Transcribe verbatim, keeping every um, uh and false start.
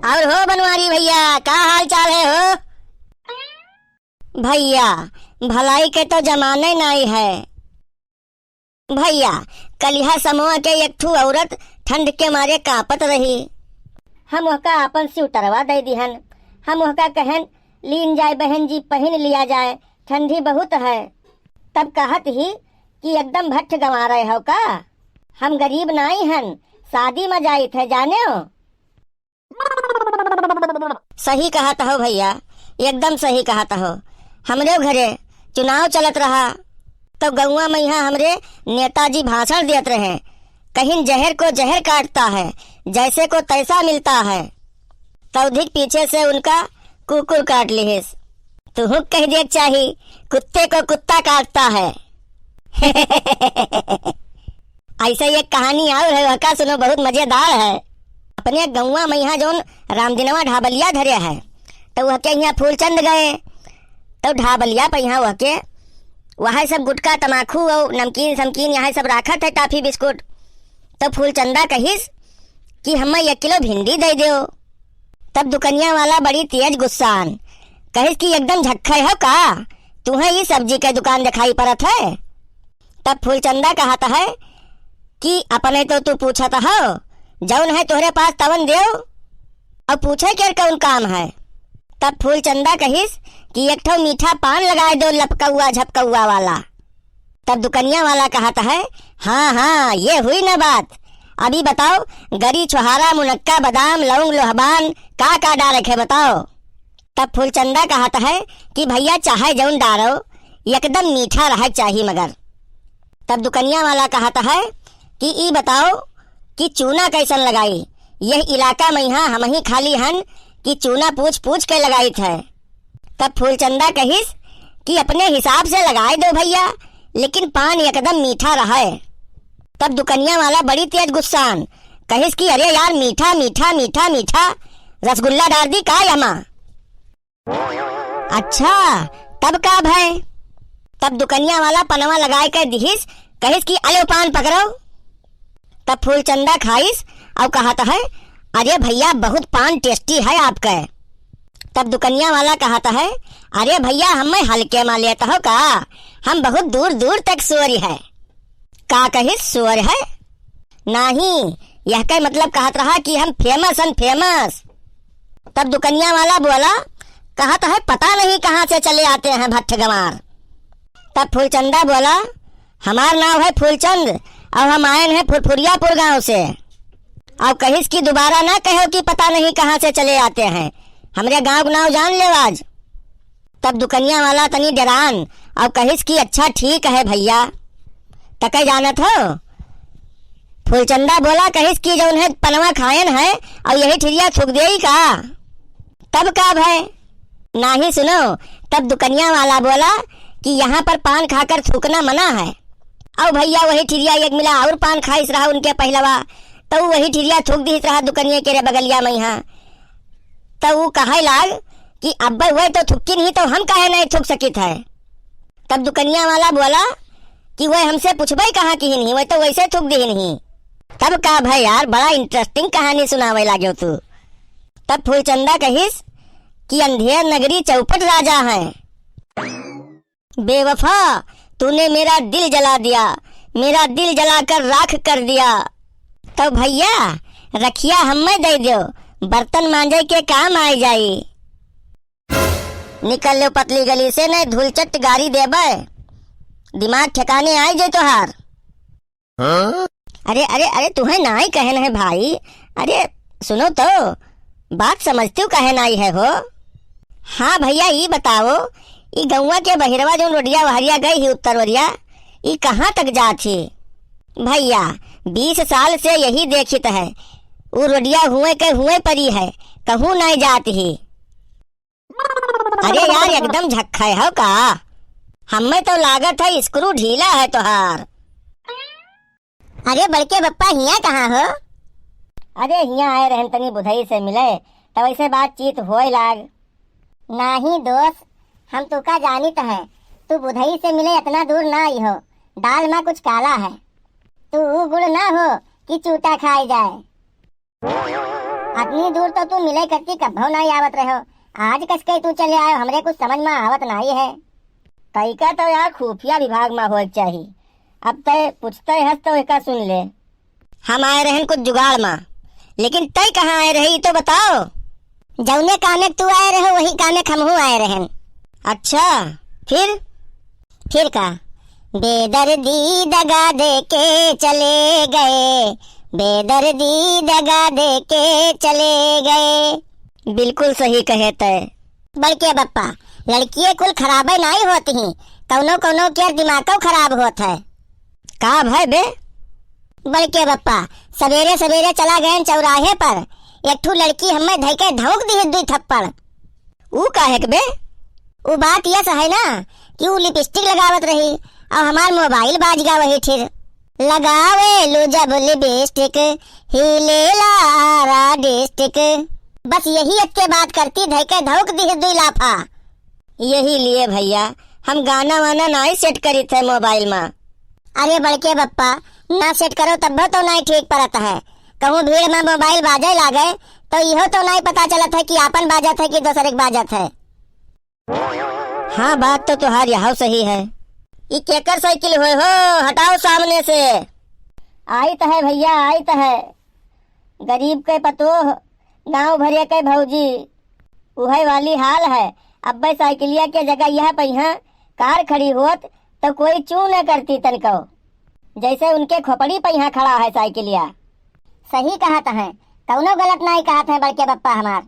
और हो बनवारी भैया, का हाल चाल है हो? भैया, भलाई के तो जमाने नाई है। भैया, कलिहा समूह के एक ठू औरत ठंड के मारे कांपत रही। हम ओहका आपन स्वेटरवा दे दिहन। हम ओहका कहन, "लीन जाए बहन जी, पहिन लिया जाए, ठंडी बहुत है।" तब कहत ही कि एकदम भट्ठ गंवारे हो का? हम गरीब नाई हन, शादी में जाइत है, जाने हो? सही कहत हो भैया, एकदम सही कहत हो। हमरे घरे चुनाव चलत रहा, तो गौवा में यहाँ हमरे नेताजी भाषण देत रहे, "कहीं जहर को जहर काटता है, जैसे को तैसा मिलता है।" तौधिक पीछे से उनका कुकुर काट लिहिस। तुहूँ कह दे चाही, "कुत्ते को कुत्ता काटता है।" ऐसे एक कहानी और है, वहका सुनो, बहुत मजेदार है। अपने गौवा में यहाँ जौन रामदिनवा ढाबलिया धरे है, तो वहके यहाँ फूलचंद गए, तो ढाबलिया पे यहाँ वहके, वहाँ सब गुटखा, तमाखू और नमकीन समकीन यहाँ सब राखत है, टॉफी बिस्कुट। तो फूलचंदा कहिस कि "हमें एक किलो भिंडी दे दो।" तब दुकनिया वाला बड़ी तेज गुस्सान कहिस कि "एकदम झक्खै हो का? तुहें ई सब्जी के दुकान दिखाई पड़त है?" तब फूलचंदा कहत है कि "अपने तो तू पूछत हो, जौन है तोहरे पास तवन देव, और पूछे के कौन काम है?" तब फूलचंदा कहिस कि "एक ठो मीठा पान लगाए दो, लपकौआ झपकौआ वाला।" तब दुकनिया वाला कहत है, "हाँ, हाँ, ये हुई न बात। अभी बताओ, गरी, छोहारा, मुनक्का, बादाम, लौंग, लोहबान, का, का डारक है, बताओ?" तब फूलचंदा कहत है कि "भैया, चाहे जौन डारो, एकदम मीठा रहक चाही मगर।" तब दुकनिया वाला कहत है कि "ई बताओ कि चूना कैसन लगाई? यह इलाका में यहाँ हमही खाली हन कि चूना पूछ पूछ के लगाइत है।" तब फूलचंदा कहिस कि "अपने हिसाब से लगाए दो भैया, लेकिन पान एकदम मीठा रहे।" तब दुकनिया वाला बड़ी तेज गुस्सान कहिस कि "अरे यार, मीठा, मीठा, मीठा, मीठा, रसगुल्ला डार दी का यमा?" "अच्छा, तब का भय?" तब दुकनिया वाला पनवा लगाए के दिहिस, कहिस कि "अलो पान पकड़ो।" तब फूलचंदा खाइस और कहत है, "अरे भैया, बहुत पान tasty है आपके।" तब दुकनिया वाला कहत है, "अरे भैया, हमें हल्के में लेत हो का? हम बहुत दूर दूर तक सोरी है।" "का कहिस, सोर है?" "नाही, यहके मतलब कहत रहा कि हम famous हन, famous।" तब दुकनिया वाला बोला, कहत है, "पता नहीं कहाँ से चले आते हैं भट्ठ गंवार।" तब फूलचंदा बोला, "हमार नाव है फूलचंद और हम आयन है फुरफुरियापुर गांव से।" और कहिस कि "दोबारा ना कहो कि पता नहीं कहाँ से चले आते हैं, हमरे गांव के नाव जान लेव आज।" तब दुकनिया वाला तनी डेरान और कहिस कि "अच्छा ठीक है भैया।" तके जानत हो, फूलचंदा बोला, कहिस कि "जौन है पनवा खायन है और यही ठिरिया थूक देई का?" तब का भय? नाही, सुनो, तब दुकनिया वाला बोला कि "यहाँ पर पान खाकर थूकना मना है।" और भैया वही ठिरिया एक मिला और पान खाइस रहा उनके पहिलवा, तो वही ठिरिया थूक दिहिस रहा दुकनिया के रे बगलिया में यहाँ। तो वो कहे लाग कि "अब्बे वह तो थुक्की नहीं, तो हम काहे नहीं थूक सकित है?" तब दुकनिया वाला बोला कि "वह हमसे पूछबे कहाँ की नहीं, वह तो वैसे थूक दी नहीं।" तब का भय यार, बड़ा interesting कहानी सुनावे लाग्यो तू। तब फूलचंदा कहिस कि "अंधेर नगरी चौपट राजा है।" "बेवफा, तूने मेरा दिल जला दिया, मेरा दिल जलाकर राख कर दिया।" "तो भैया, रखिया हमें दे दो, बर्तन मांजे के काम आए जाई।" "निकल लो पतली गली से, नहीं धूल चट गारी देबे, दिमाग ठिकाने आए जे तोहार।" हाँ? "अरे, अरे, अरे, तुम्हें नाई कहन है भाई। अरे, सुनो तो, बात समझते हो कहे नाई है हो?" "हाँ भैया, ई बताओ, ई गौवा के बहिरवा जौन रोडिया वहरिया गई ही उत्तर ओरिया, ई कहाँ तक जात ही?" "भैया, बीस साल से यही देखित है, वो रोडिया हुए के हुए परी है, कहूँ नाई जात ही।" "अरे यार, एकदम झक्खै हो का? हमें तो लागत है screw ढीला है तोहार।" "अरे बड़के बप्पा, हिया कहाँ हो?" "अरे हिया आए रहन तनी बुधई से मिले, तब ऐसे बातचीत होए लाग।" "नाही दोस्त, हम तुका जानित है, तू बुधई से मिले इतना दूर ना आई हो, दाल मा कुछ काला है। तू ऊ गुड़ ना हो कि चूटा खाए जाए।" अतनी दूर तो तू मिले करती कब्बो नाई आवत रहो, आज कस के तू चले आयो, हमरे कुछ समझ मा आवत नाई है। तैका तो यार खुफिया विभाग मा होए के चाही। अब तै पूछते हस तो एका सुन ले। हम आए रहन कुछ जुगाड़ मा, लेकिन तै कहाँ आए रहे ई तो बताओ। जौने कामे क तू आए रहो वही कामे क हमहू आए रहन। अच्छा, फिर? फिर का? बेदर्दी दगा दे के चले गए, बेदर्दी दगा दे के चले गए। बिल्कुल सही कहे तै। बड़के बप्पा, लड़किये कुल खराबे नाई होत ही, कौनो कौनो के दिमागो खराब होत है। का भय बे? बड़के बप्पा, सबेरे सबेरे चला गयन चौराहे पर, एक ठू लड़की हम्मे धइके धौंक दिहे दुई थप्पड़। ऊ काहे के बे? ऊ बात यस है ना कि ऊ लिपस्टिक लगावत रही और हमार मोबाइल बाज गा वही ठिर। लगावे लू जब लिपस्टिक, हिलेला आरा डिस्ट्रिक्ट। बस यही एक के बात करती, धइके धौंक दिहे दुई लाफा। यही लिए भैया हम गाना वाना नाई सेट करीत है मोबाइल मा। अरे बड़के बप्पा, ना सेट करो तब्बो तो नाई ठीक परत है। कहूँ भीड़ मा मोबाइल बाजे लागे तो इहो तो नाई पता चलत है कि आपन बाजत है कि दोसरे के बाजत है। हाँ, बात तो तोहार यहौ सही है। ई केकर साइकिल होय हो? हटाओ सामने से। आइत है भैया, आइत है। गरीब के पतोह, गांव भरे के भौजी, उहै वाली हाल है। अब्बे साइकिलिया के जगह यह पहिया कार खड़ी होत तो कोई चू न करती तनको। जैसे उनके खोपड़ी पहिया खड़ा है साइकिलिया। सही कहत हैं, कौनो गलत नाई कहत हैं बड़के बप्पा हमार।